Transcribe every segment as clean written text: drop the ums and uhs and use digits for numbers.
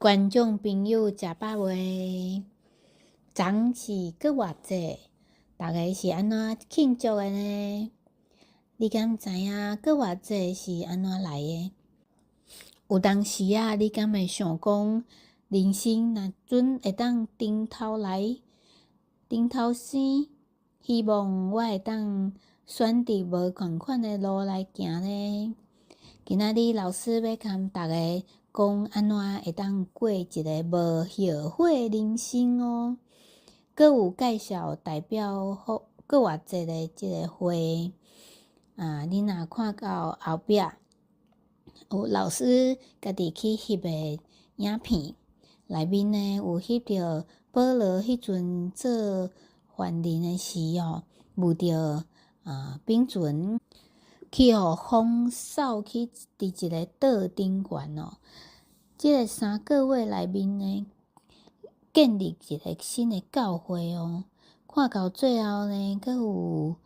觀眾朋友食飽未？昨昏是復活節，大家是按怎慶祝的呢？你敢知影復活節是按怎來的？有當時仔，你敢會想講，人生若準會當重頭來，重頭生，希望我會當選擇無仝款的路來行呢？今仔日老師欲共大家講，按怎會當過一个無後悔的人生哦。閣有介紹代表復活節的這个花啊，你若看到後壁有老師家己去翕的影片，內面呢有翕著保羅彼陣做犯人的時哦，冒著啊冰船去予風掃去佇一个島頂懸哦。這个3個月內面呢，建立一个新的教會哦。看到最後呢，閣有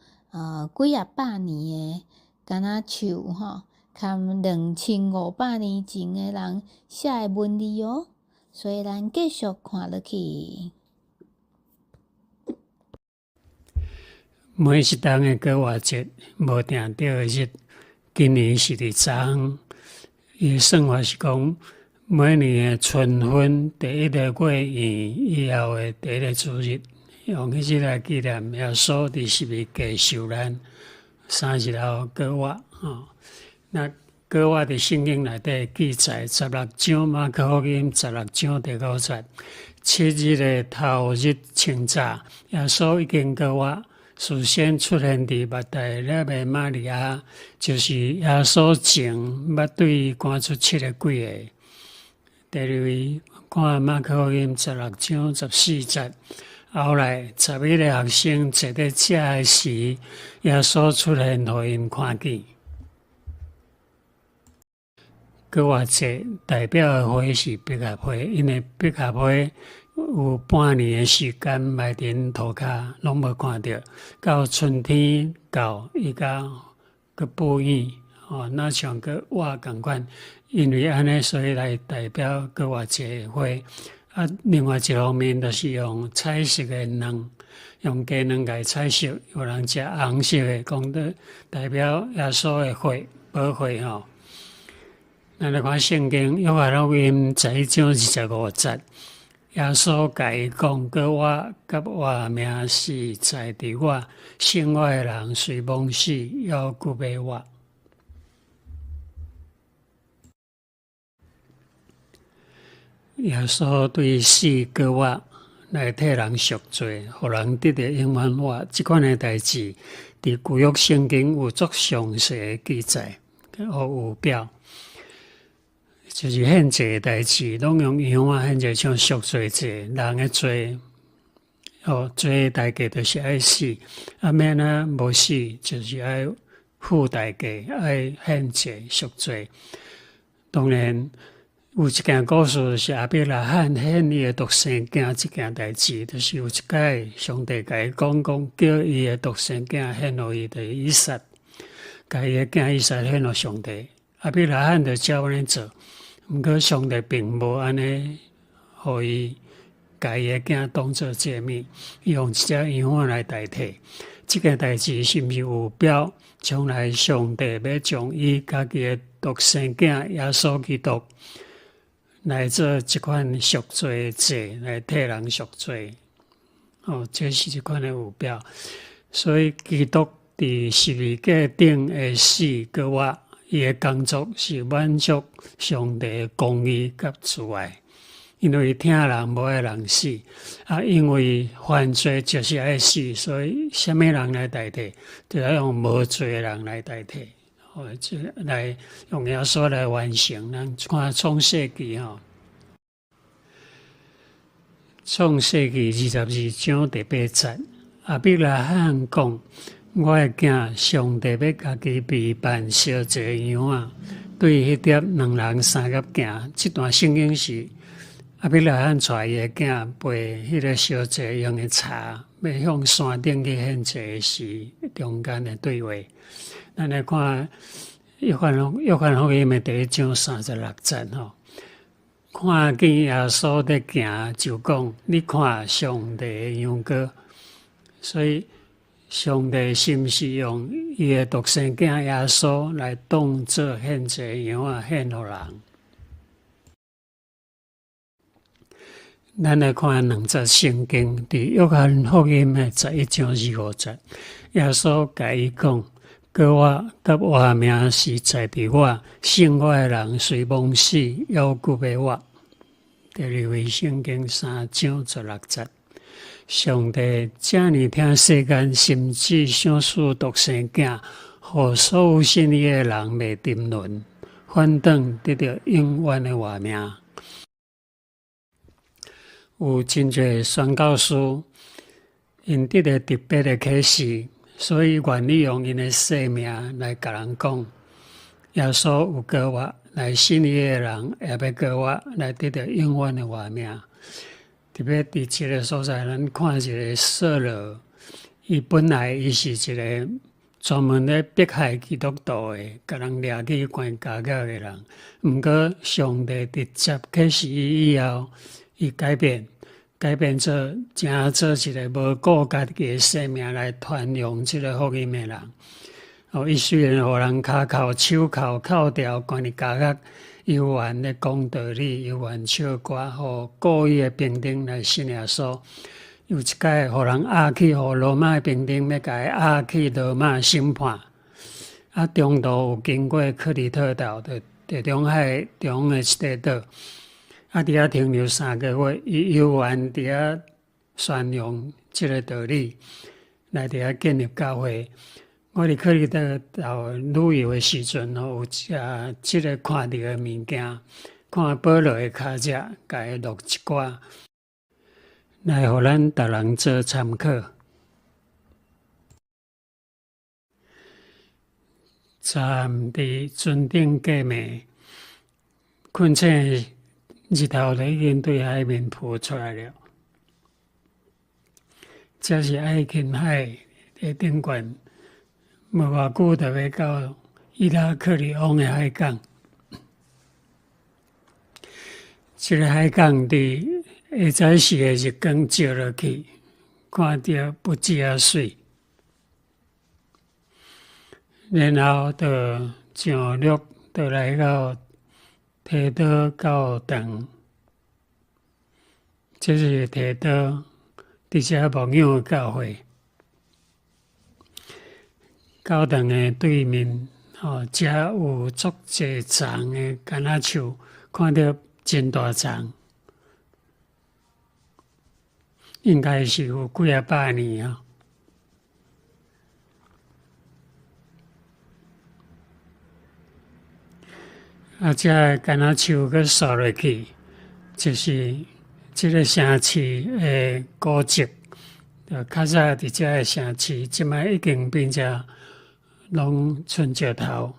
幾仔百年的橄欖樹吼，含2500年前的人寫的文字哦。所以咱繼續看落去。每一冬的復活節無定著的日，今年是佇昨昏。伊的算法是講，每年的春分第一個月圓以後的第一个主日，用彼日來紀念耶穌佇十字架受難，3日後復活。吼，那復活佇聖經內底記載十六章馬可福音十六章第九節，七日的頭日清早，耶穌已經復活。事先出現佇抹大拉的瑪利亞，就是耶穌前捌對伊趕出七个鬼的。第二位看馬可福音十六章14節，後來11個學生坐佇食的時，耶穌出現，予𪜶看見。復活節代表的花是百合花，因為百合花有半年的時間埋佇塗跤，攏無看著，到春天到，伊才閣布影，吼，若像閣活仝款。因為按呢，所以來代表復活節的花。啊，另外一方面就是用彩色的卵，用雞卵共彩色，有人食紅色的，講得代表耶穌的血，寶血吼。咱來看聖經約翰福音11章25節，耶穌共伊講：閣活佮活命是在佇我，信我的人雖罔死，猶閣欲活。耶穌對死閣活來替人贖罪，予人得著永遠活。這款的代誌，佇舊約聖經有足詳細的記載，予有表。就是獻祭的代誌，攏用羊仔獻祭，像贖罪祭，人的罪，哦，罪的代價就是愛死，啊，欲按怎無死，就是愛付代價，愛獻祭贖罪。當然，有一件故事，就是亞伯拉罕獻伊的獨生囝這件代誌，就是有一擺上帝共伊講講，叫伊的獨生囝獻予伊，就是以撒，共伊的囝以撒獻予上帝。亞伯拉罕就照按呢做。毋過上帝並無按呢，予伊共伊的囝當做祭物，伊用一隻羊仔來代替。這件代誌是毋是有表將來上帝欲將伊家己的獨生囝耶穌基督來做這款贖罪祭，來替人贖罪？哦，這是這款的預表。所以基督佇十字架頂的死閣活，伊的工作是滿足上帝的公義佮慈愛，因為疼人無愛人死，啊，因為犯罪就是愛死，所以啥物人來代替？就愛用無罪的人來代替，哦，這來用耶穌來完成。咱看創世記吼，創世記22章第八節，亞伯拉罕講：我的囝，上帝欲家己備辦燒祭的羊仔，對彼粒兩人相佮行。這段聖經是亞伯拉罕帶伊的囝背彼个燒祭用的柴，欲向山頂去獻祭時中間的對話。咱來看約翰福音的第一章36節吼，看見耶穌佇行，就講：你看上帝的羊羔。所以，上帝是毋是用伊的獨生囝耶穌來當做獻祭羊仔獻予人？咱來看兩節聖經，佇約翰福音的11章25節，耶穌共伊講：過活佮活命是在佇我，信我的人雖罔死，猶閣欲活。第二位聖經3章16節，上帝遮爾疼世間，甚至賞賜獨生囝，予所有信伊的人袂沉淪，反轉得著永遠的活命。有真濟宣教師，𪜶得著特別的啟示，所以願意用𪜶的生命來共人講，耶穌有過活，來信伊的人也欲過活，來得著永遠的活命。特別佇這个所在，咱看一个掃羅，伊本來伊是一个專門咧迫害基督徒的，共人掠去關監獄的人。毋過上帝直接啟示伊以後，伊改變，改變做成做一个無顧家己的生命來傳揚這个福音的人。哦，伊雖然予人跤銬、手銬銬牢，關佇監獄，猶原咧講道理，猶原唱歌，予故意的兵丁來信耶穌。有一擺，予人押去，予羅馬的兵丁欲共伊押去羅馬審判。啊，中途有經過克里特島的地中海中的一塊島，啊，佇遐停留3個月，伊猶原佇遐宣揚這个道理，來佇遐建立教會。我佇克里特島旅遊的時陣吼，有食這个看著的物件，看保羅的跤跡，共伊錄一寡，來予咱逐人做參考。站佇船頂過暝，睏醒日頭就已經對海面浮出來了。這是愛琴海的頂懸，無偌久就欲到伊拉克利翁的海港。這个海港佇下早時的日光照落去，看著不止仔媠。然後就上陸，就來到提多教堂。這是提多佇遮牧養的教會。教堂的對面，吼，遮有足濟叢的柑仔樹，看著真大叢，應該是有幾仔百年啊。啊，這个柑仔樹閣掃落去，就是這个城市的古蹟。較早佇遮的城市，這擺已經變成攏賰石頭。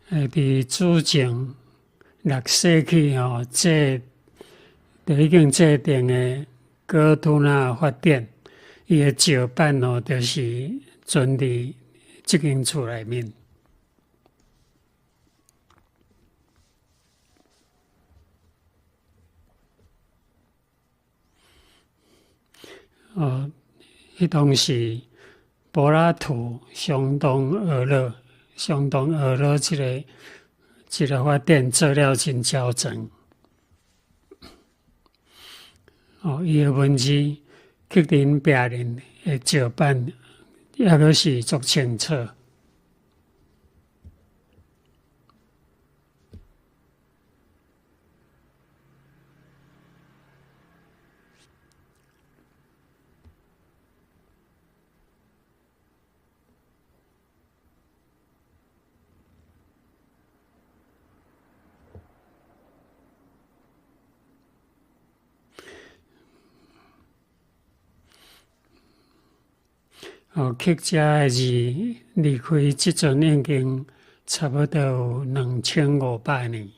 佇主前六世紀吼，制就已經制定的哥吐納法典，伊的石板吼，就是存佇這間厝內面。哦，彼當時柏拉圖相當學樂，相當學樂這个法典做了真周全。哦，伊的文字刻佇𪜶壁面的石板，抑閣是足清楚。哦，刻遮的字離開這陣已經差不多有2500年。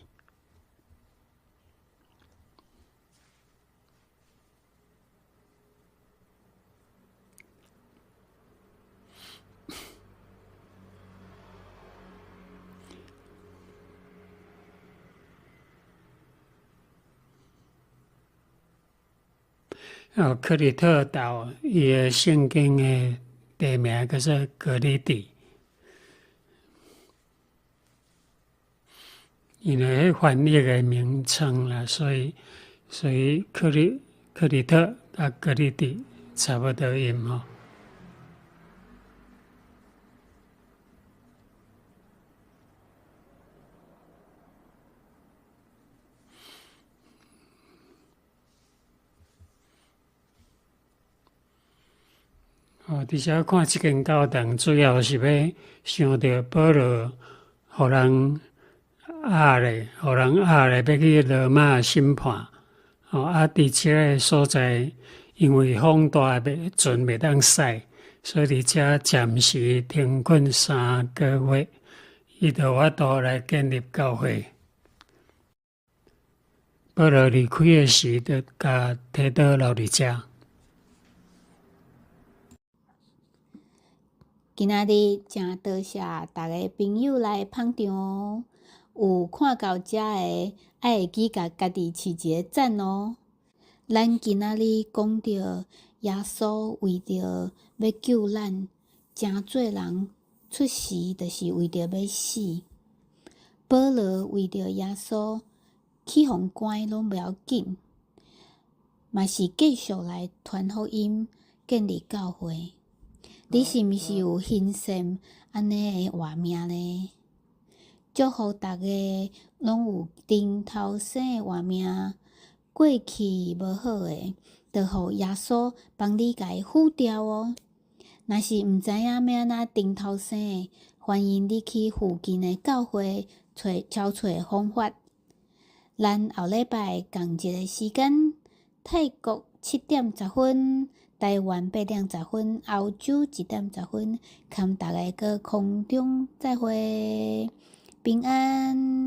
哦，克里特島，伊的聖經的地名叫做格里底。因為彼翻譯的名稱啦，所以克里特佮格里底差不多音吼。哦，佇遮看這間教堂，主要是欲想著保羅予人押咧，予人押咧，欲去羅馬審判。哦，啊，佇這个所在，因為風大，船袂當駛，所以佇遮暫時停困3個月，伊就有法度來建立教會。保羅離開的時，就共提多留佇遮。今仔日誠多謝逐个朋友來捧場，有看到遮的，愛會記共家己飼一个讚哦。咱今仔日講著耶穌為著欲救咱，成做人出世，就是為著欲死。保羅為著耶穌去予關攏無要緊，嘛是繼續來傳福音、建立教會。你是毋是有欣羨按呢的活命呢？祝福逐家攏有頂頭生的活命，過去無好的，就予耶穌幫你共伊付掉哦。若是毋知影欲按怎頂頭生的，歡迎你去附近的教會揣敲揣方法。咱後禮拜仝一个時間，泰國7點10分。台灣8點10分，歐洲1點10分，含逐家閣空中再會，平安。